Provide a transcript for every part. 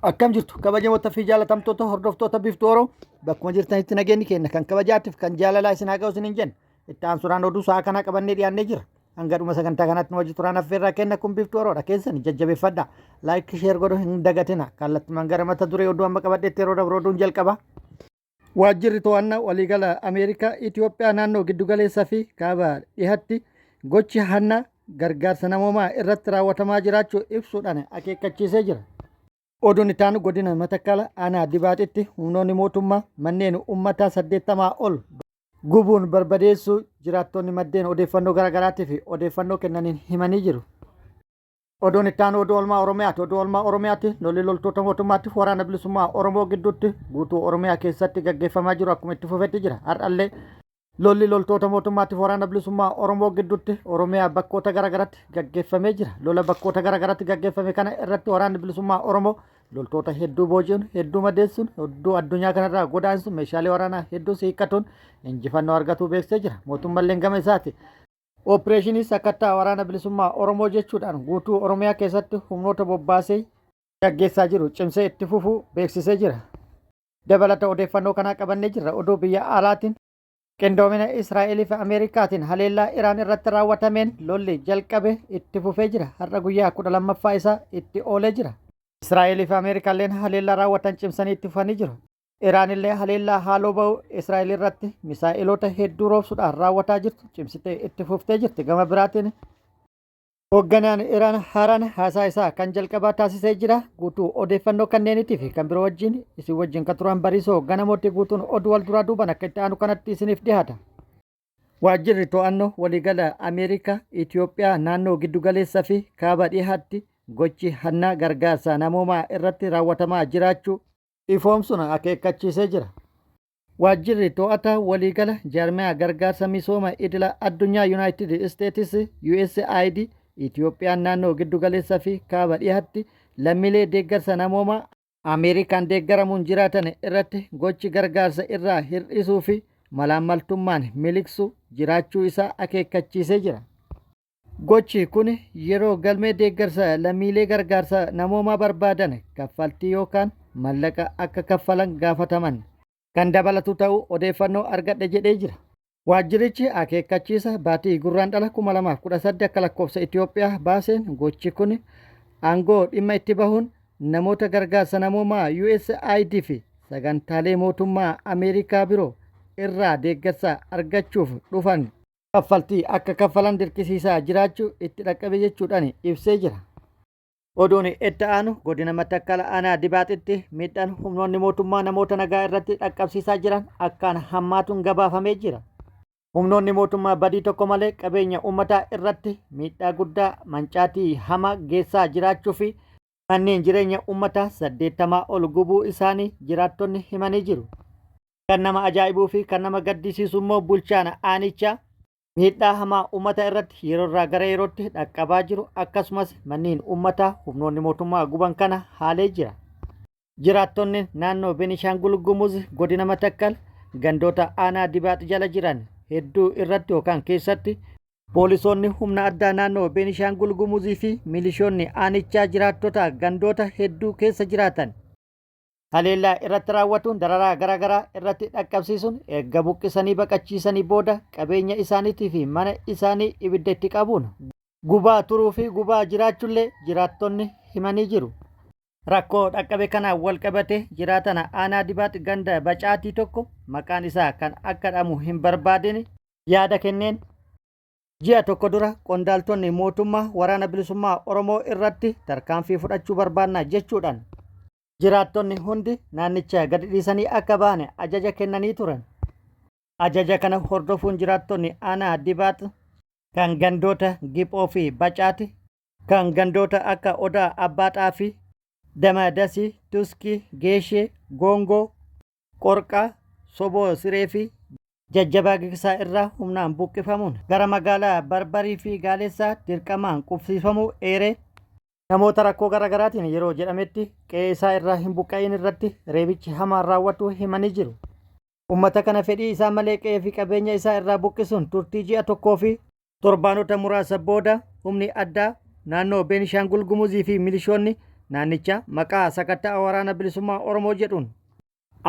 Akkam jirtu kabajamoota fi jaalatamtoota hordoftoota Biiftuu Oromoo, bakkuma jirtanitti nageenyi keenya kan kabajaatiif kan jaalalaa isin haa ga'u isiniin jenna. Itti aansuudhaan oduu sa'a kanaa qabannee dhiyaannee jira. Hanga dhuma sagantaa kanaatti nu wajji turaan affeerraa kenna. Kun Biiftuu Oromoodha, keessan jajjabeeffadha. Like, share godhuu hin dagatina. Kallattumaan gara mata duree oduu amma qabadheetti yeroo dabru oduun jalqaba. Waajjirri to'annaa waliigala Ameerikaa Itoophiyaa naannoo giddugaleessaa fi kaaba dhihatti gochi hannaa gargaarsa namoomaa irratti raawwatamaa jiraachuu ibsuudhaan akeekkachiisee jira. Oduun itti aanu, godina Matakkala aanaa Dibaaxitti humnoonni mootummaa manneen uummataa 80 ol gubuun barbadeessuu jiraattonni maddeen odeeffannoo garaagaraatiif odeeffannoo kennaniin himanii jiru. Oduun itti aanu oduu oolmaa Oromiyaati. Oduu oolmaa Oromiyaatti lolli loltoota mootummaatti Waraana Bilisummaa Oromoo gidduutti guutuu Oromiyaa keessatti gaggeeffamaa jiru akkuma itti fufetti jira. Har'allee lolli loltoota mootummaatti Waraana Bilisummaa Oromoo gidduutti Oromiyaa bakkoota garaagaraatti gaggeeffamee jira. Lola bakkoota garaagaraatti gaggeeffame kana irratti Waraanni Bilisummaa Oromoo loltoota hedduu booji'uun, hedduu madeessuun, hedduu addunyaa kanarraa godaansuun, meeshaalee waraanaa hedduu hiikkatuun injifannoo argatuu beeksisee jira. Mootummalleen gama isaati Opereeshinii sakattaa Waraana Bilisummaa Oromoo jechuudhaan guutuu Oromiyaa keessatti humnoota bobbaasee gaggeessaa jiru cimsee itti fufuu beeksisee jira. Dabalata odeeffannoo kanaa qabannee jirra. Oduu biyya alaatiin, qindoomina Israa'elii fi Ameerikaatiin haleellaa Iraan irratti raawwatameen lolli jalqabe itti fufee jira. Har'a guyyaa 12ffaa isaa itti oolee jira. Israa'elii fi Ameerikaalleen haleellaa raawwatan cimsanii itti fufanii jiru. Iraanillee haleellaa haaloo ba'uu Israa'el irratti misaa'eloota hedduu roobsuudhaan raawwataa jirtu cimsitee itti fuftee jirti. Gama biraatiin hoogganaan Iraan haaraan haasaa isaa kan jalqabaa taasisee jira. Guutuu odeeffannoo kanneeniitii fi kan biroo wajjin isin wajjin kan turan Bariisoo Ganamootti. Guutuun oduu wal duraa duuban akka itti aanu kanatti isiniif dhiyaata. Waajjirri to'annoo waliigala Ameerikaa Itoophiyaa naannoo giddugaleessa fi kaaba dhihaatti gochi hannaa gargaarsa namoomaa irratti raawwatamaa jiraachuu ifoomsuun akeekkachiisee jira. Waajjirri to'ataa waliigala jaarmiyaa gargaarsa misooma idila addunyaa Yunaayitid Isteetis, USAID, Itoophiyaan naannoo giddugaleessa fi kaaba dhihaatti lammiilee deeggarsa namoomaa Ameerikaan deeggaramuun jiraatan irratti gochi gargaarsa irraa hir'isuu fi malaammaltummaan miliqsu jiraachuu isaa akeekkachiisee jira. Gochi kun yeroo galmee deeggarsa lammiilee gargaarsa namoomaa barbaadan kaffaltii yookaan mallaqa akka kaffalan gaafataman kan dabalatu ta'uu odeeffannoo argadhe jedhee jira. Waajjirichi akeekkachiisa baatii Gurraandhala 2018 akka lakkoofsa Itoophiyaa baaseen, gochi kun aangoo dhimma itti bahuun namoota gargaarsa namoomaa USAID fi sagantaalee mootummaa Ameerikaa biroo irraa deeggarsa argachuuf dhufan kaffaltii akka kaffalan dirqisiisaa jiraachuu itti dhaqqabe jechuudhaan ibsee jira. Oduun itti aanu, godina Matakkala aanaa Dibaaxitti miidhaan humnoonni mootummaa namoota nagaa irratti dhaqqabsiisaa jiran akkaan hammaatuun gabaafamee jira. Humnoonni mootummaa badii tokko malee qabeenya uummataa irratti miidhaa guddaa, mancaatii hamaa geessaa jiraachuu fi manneen jireenya uummataa 80 ol gubuu isaanii jiraattonni himanii jiru. Kan nama ajaa'ibuu fi kan nama gaddisiisu immoo bulchaan aanichaa miidhaa hamaa uummata irratti yeroo irraa gara yerootti dhaqqabaa jiru, akkasumas manneen uummataa humnoonni mootummaa guban kana haalee jira. Jiraattonni naannoo Benishaangul Gumuz godina Matakkal gandoota aanaa Dibaax jala jiran hedduu irratti yookaan keessatti poolisoonni humna addaa naannoo Benishaangul Gumuzii fi milishoonni aanichaa jiraattota gandoota hedduu keessa jiraatan haleellaa irratti raawwatuun dararaa garaagaraa irratti dhaqqabsiisuun erga buqqisanii baqachiisanii booda qabeenya isaaniitii fi mana isaanii ibidda itti qabuun gubaa turuu fi gubaa jiraachullee jiraattonni himanii jiru. Rakkoo dhaqqabe kanaan wal qabate jiraatan aanaa Dibaax ganda Bacaatii tokko maqaan isaa kan akka dhamu hin barbaadin yaada kenneen, ji'a tokko dura qondaaltonni mootummaa Waraana Bilisummaa Oromoo irratti tarkaanfii fudhachuu barbaanna jechuudhaan jiraattonni hundi naannicha gadi dhiisanii akka bahan ajaja kennanii turan. Ajaja kana hordofuun jiraattonni aanaa Dibaax kan gandoota Giphoo fi Bacaati, kan gandoota akka Odaa Abbaa Xaafii, Damadasii, Tuskii, Geeshee, Goongoo, Qorqaa, Soboo Siree fi Jajjabaa Gigsaa irraa humnaan buqqifamuun gara magaalaa Barbarii fi Gaalessaa dirqamaan qubsiifamuu eeree, namoota rakkoo garaagaraatiin yeroo jedhametti qe'ee isaa irraa hin buqqa'in irratti reebichi hamaan raawwatu himanii jiru. Uummata kana fedhii isaa malee qe'ee fi qabeenya isaa irraa buqqisuun turtii ji'a tokkoo fi torbaanota muraasa booda humni addaa naannoo Beenishaangul Gumuzii fi milishoonni naannichaa maqaa sakatta'a waraana bilisummaa Oromoo jedhuun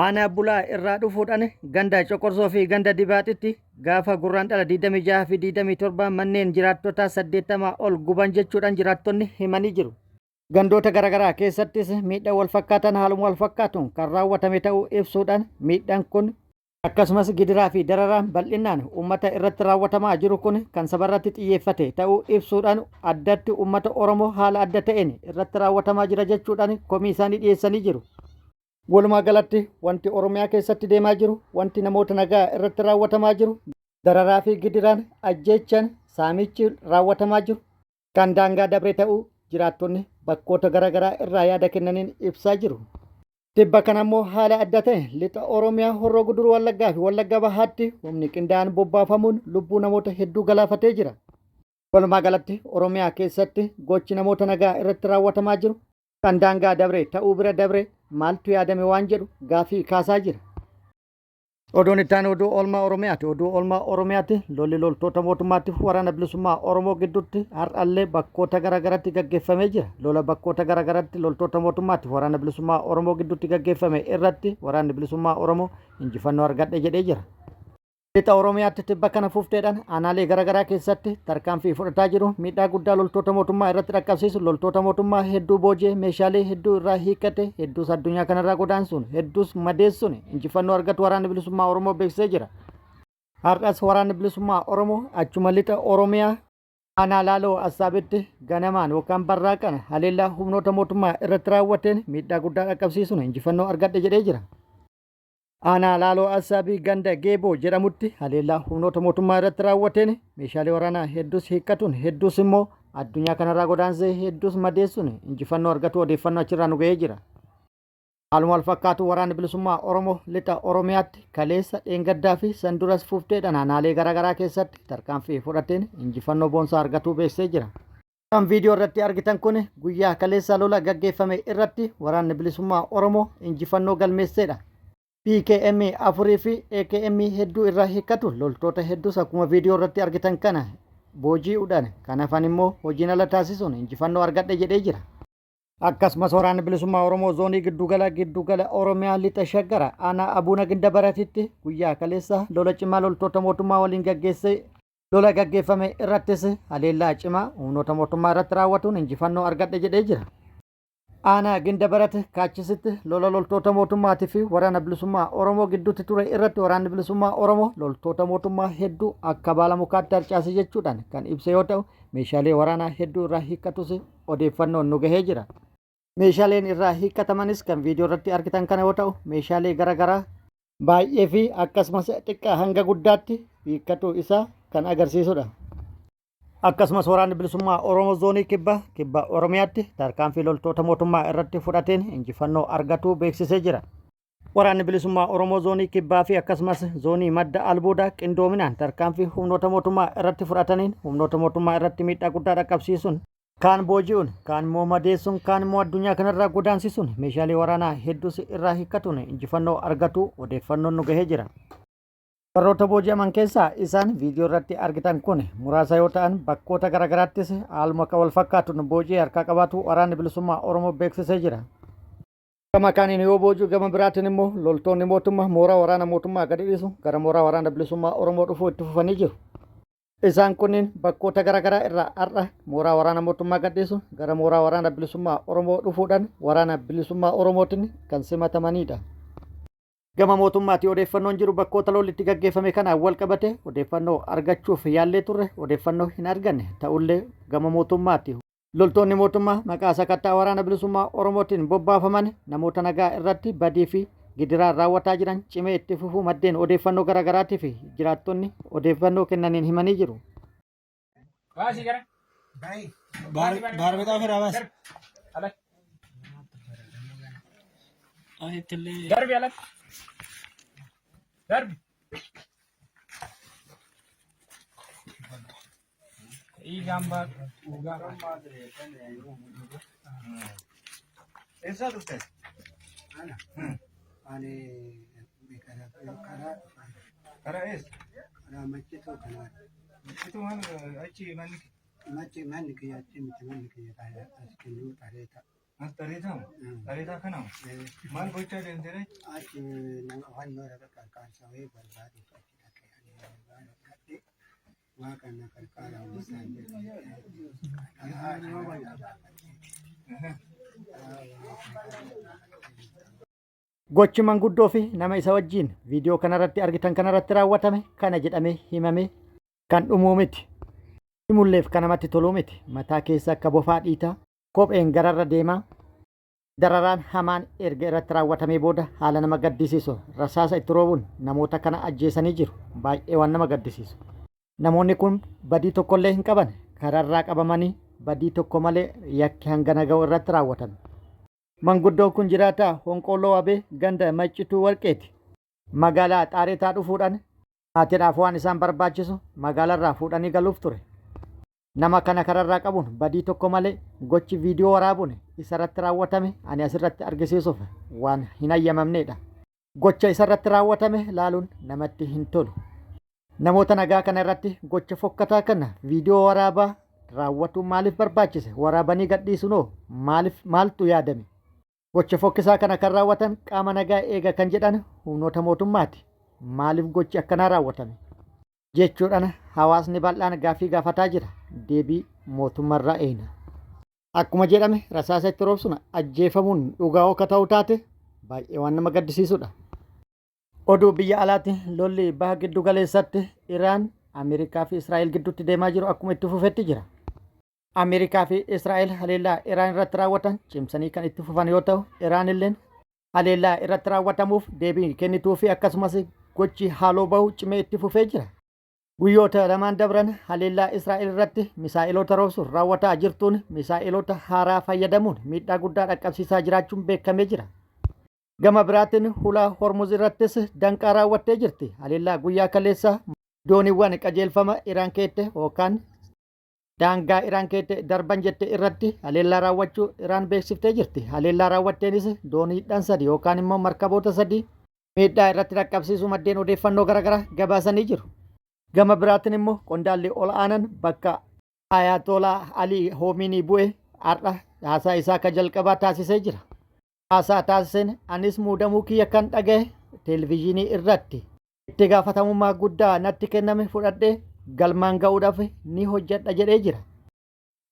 aanaa Bulaa irraa dhufuudhaan ganda Coqorsoo fi ganda Dibaaxitti gaafa Gurraandhala 26 fi 27 manneen jiraattotaa 80 ol guban jechuudhaan jiraattonni himanii jiru. Gandoota garaagaraa keessattis miidhaan wal fakkaatan haaluma wal fakkaatuun kan raawwatame ta'uu ibsuudhaan miidhaan kun akkasumas gidiraa fi dararaan bal'inaan uummata irratti raawwatamaa jiru kun kan sabarratti xiyyeeffate ta'uu ibsuudhaan addatti uummata Oromoo haala adda ta'een irratti raawwatamaa jira jechuudhaan komii isaanii dhiyeessanii jiru. Walumaa galatti wanti Oromiyaa keessatti deemaa jiru, wanti namoota nagaa irratti raawwatamaa jiru, dararaa fi gidiraan, ajjeechaan, saamichi raawwatamaa jiru kan daangaa dabre ta'uu jiraattonni bakkoota garaagaraa irraa yaada kennaniin ibsaa jiru. Tibba kana immoo haala adda ta'e lixa Oromiyaa Horroo Guduruu Wallaggaa fi Wallagga Bahaatti humni qindaa'aan bobbaafamuun lubbuu namoota hedduu galaafatee jira. Walumaa galatti Oromiyaa keessatti gochi namoota nagaa irratti raawwatamaa jiru kan daangaa dabre ta'uu bira dabre maaltu yaadame waan jedhu gaafii kaasaa jira. Oduun itti aanu oduu oolmaa Oromiyaati. Oduu oolmaa Oromiyaatti lolli loltoota mootummaatti waraana bilisummaa Oromoo gidduutti har'allee bakkoota garaagaraatti gaggeeffamee jira. Lola bakkoota garaagaraatti loltoota mootummaatti waraana bilisummaa Oromoo gidduutti gaggeeffame irratti waraanni bilisummaa Oromoo injifannoo argadhe jedhee jira. Lixa Oromiyaatti tibba kana fufteedhaan aanaalee garaagaraa keessatti tarkaanfii fudhataa jiru miidhaa guddaa loltoota mootummaa irratti dhaqqabsiisu loltoota mootummaa hedduu booji'ee meeshaalee hedduu irraa hiikkate hedduus addunyaa kanarraa godaansuun hedduus madeessuun injifannoo argatu waraanni bilisummaa Oromoo beeksisee jira. Har'as waraanni bilisummaa Oromoo achuma lixa Oromiyaa aanaa Laaloo Assaabitti ganamaan yookaan barraaqan haleellaa humnoota mootummaa irratti raawwateen miidhaa guddaa dhaqqabsiisuun injifannoo argadhe jedhee jira. Aanaa Laaloo Assaabii ganda Geeboo jedhamutti haleellaa humnoota mootummaa irratti raawwateen meeshaalee waraanaa hedduus hiikkatuun hedduus immoo addunyaa kanarraa godaansee hedduus madeessuun injifannoo argatu odeeffannoo achirraa nu ga'ee jira. Haaluma wal fakkaatu waraanni bilisummaa Oromoo lixa Oromiyaatti kaleessa dheengaddaa fi sanduras fufteedhaan aanaalee garaagaraa keessatti tarkaanfii fudhateen injifannoo boonsaa argatuu beeksisee jira. Kan viidiyoo irratti argitan kun guyyaa kaleessa lola gaggeeffame irratti waraanni bilisummaa Oromoo injifannoo galmeesseedha. PKM afurii fi AKM hedduu irraa hiikkatu loltoota hedduus akkuma viidiyoo irratti argitan kana booji'uudhaan kan hafan immoo hojiin ala taasisuun injifannoo argadhe jedhee jira. Akkasumas waraanni bilisummaa Oromoo zoonii giddugala giddugala Oromiyaa lixa shaggara aanaa Abuuna Gindabaratitti guyyaa kaleessa lola cimaa loltoota mootummaa waliin gaggeesse Lola gaggeeffame irrattis haleellaa cimaa humnoota mootummaa irratti raawwatuun injifannoo argadhe jedhee jira. Aanaa Gindabarat Kaachisitti lola loltoota mootummaatii fi waraana bilisummaa Oromoo gidduutti ture irratti waraanni bilisummaa Oromoo loltoota mootummaa hedduu akka baala mukaatti harcaase jechuudhaan kan ibse yoo ta'u meeshaalee waraanaa hedduu irraa hiikkatus odeeffannoon nu gahee jira. Meeshaaleen irraa hiikkatamanis kan viidiyoo irratti argitan kana yoo ta'u meeshaalee garaagaraa baay'ee fi akkasumas xiqqaa hanga guddaatti hiikkatuu isaa kan agarsiisudha. Akkasumas waraanni bilisummaa Oromoo zoonii kibba kibba Oromiyaatti tarkaanfii loltoota mootummaa irratti fudhateen injifannoo argatuu beeksisee jira. Waraanni bilisummaa Oromoo zoonii kibbaa fi akkasumas zoonii madda albuudaa qindoominaan tarkaanfii humnoota mootummaa irratti fudhataniin humnoota mootummaa irratti miidhaa guddaa dhaqqabsiisuun kaan booji'uun, kaan immoo madeessuun, kaan immoo addunyaa kanarraa godaansisuun meeshaalee waraanaa hedduus irraa hiikkatuun injifannoo argatu odeeffannoon nu gahee jira. Warroota booji'aman keessaa isaan viidiyoo irratti argitan kun muraasa yoo ta'an bakkoota garaagaraattis haaluma akka wal fakkaatuun booji'ee harkaa qabaatu waraanni bilisummaa Oromoo beeksisee jira. Gama kaaniin yoo boojuu gama biraatiin immoo loltoonni mootummaa mooraa waraana mootummaa gadi dhiisu gara mooraa waraana bilisummaa Oromoo dhufuu itti fufanii jiru. Isaan kunniin bakkoota garaagaraa irraa har'a mooraa waraana mootummaa gadhiisuun gara mooraa waraana bilisummaa Oromoo dhufuudhaan waraana bilisummaa Oromootiin kan simatamanidha. Gama mootummaatii odeeffannoon jiru bakkoota lolli itti gaggeeffame kanaan wal qabate odeeffannoo argachuuf yaallee turre odeeffannoo hin arganne ta'ullee gama mootummaati. Loltoonni mootummaa maqaa sakattaa waraana bilisummaa Oromootiin bobbaafaman namoota nagaa irratti badii fi gidiraan raawwataa jiran cimee itti fufuu maddeen odeeffannoo garaagaraatii fi jiraattonni odeeffannoo kennaniin himanii jiru. Baasii gara. Baarmeexaa ofirraa baasi. Darbi. Alatti. Darbi alatti. Darbi. Eessaa dhufte? Ani karaa dhufan. Karaa eessa? Karaa machituu kanaa. Machituu maal achi manni Machi manni kiyya achi miti manni kiyya as kennuu xareeta. As xareetaa? Xareetaa kanaa? Maal gochaa deemte ree? Achi nama fannoo dhaqa qarqaarsa wayii barbaaduuf achi dhaqee ani barbaada dhaqee waaqa na qarqaara uummataan jedhe. Karaa kana gaafadhe. Gochi manguddoo fi nama isa wajjin viidiyoo kanarratti argitan kanarratti raawwatame kana jedhamee himame kan dhumuu miti. Himulleef kan namatti toluu miti. Mataa keessa akka bofaa dhiitaa, kopheen gararra deemaa, dararaan hamaan erga irratti raawwatamee booda haala nama gaddisiisu rasaasa itti roobuun namoota kana ajjeesanii jiru. Baay'ee waan nama gaddisiisu. Namoonni kun badii tokkollee hin qaban. Kararraa qabamanii badii tokko malee yakki hangana ga'u irratti raawwatame. Manguddoon kun jiraataa Honqoolloo Wabee ganda Maccituu Warqeeti. Magaalaa Xaareetaa dhufuudhaan maatiidhaaf waan isaan barbaachisu magaalarraa fuudhanii galuuf ture. Nama kana kararraa qabuun badii tokko malee gochi viidiyoo waraabuun isarratti raawwatame ani asirratti argisiisuuf waan hin hayyamamnedha. Gocha isarratti raawwatame laaluun namatti hin tolu. Namoota nagaa kana irratti gocha fokkataa kana viidiyoo waraabaa raawwatuun maaliif barbaachise? Waraabanii gadhiisuunoo maaliif maaltu yaadame? Gocha fokkisaa kana kan raawwatan qaama nagaa eega kan jedhan humnoota mootummaati. Maaliif gochi akkanaa raawwatame? Jechuudhaan hawaasni bal'aan gaaffii gaafataa jira. Deebii mootummaarraa eegna. Akkuma jedhame rasaasa itti roobsuun ajjeefamuun dhugaa akka ta'u taate baay'ee waan nama gaddisiisudha. Oduu biyya alaatti lolli baha giddu galeessatti Iraan, Ameerikaa fi Israa'el gidduutti deemaa jiru akkuma itti fufetti jira. Ameerikaa fi Israa'el haleellaa Iraan irratti raawwatan cimsanii kan itti fufan yoo ta'u, Iraan illeen haleellaa irratti raawwatamuuf deebii kennituu fi akkasumas gochi haaloo bahu cimee itti fufee jira. Guyyoota lamaan dabran haleellaa Israa'el irratti misaa'eloota roobsuun raawwataa jirtuun misaa'eloota haaraa fayyadamuun miidhaa guddaa dhaqqabsiisaa jiraachuun beekamee jira. Gama biraatiin hulaa Hormuz irrattis danqaa raawwattee jirti. Haleellaa guyyaa kaleessa dooniiwwan qajeelfama Iraan keette yookaan daangaa Iraan keette darban jette irratti haleellaa raawwachuu Iraan beeksiftee jirti. Haleellaa raawwatteenis dooniidhaan sadi yookaan immoo markaboota sadi miidhaa irratti dhaqqabsiisuu maddeen odeeffannoo garaagaraa gabaasanii jiru. Gama biraatiin immoo qondaalli ol aanan bakka Ayatolaa Alii Hoominii bu'e har'a haasaa isaa kan jalqabaa taasisee jira. Haasaa taasiseen anis muudamuu kiyya kan dhagahe televezyiinii irratti itti gaafatamummaa guddaa natti kenname fudhadhee galmaan ga'uudhaaf ni hojjedha jedhee jira.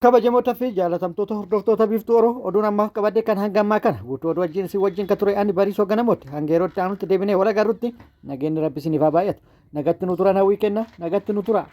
Kabajamoota fi jaalatamtoota hordoftoota Biiftuu Oro oduun ammaaf qabadhe kan hanga ammaa kana guutuu oduu wajjin isin wajjin kan ture ani Bariisoo Ganamooti. Hanga yerootti aanutti deebinee wal agarrutti nageenyi Rabbi isiniif haa baay'atu. Nagatti nu turan hawwii kenna nagatti nu tura.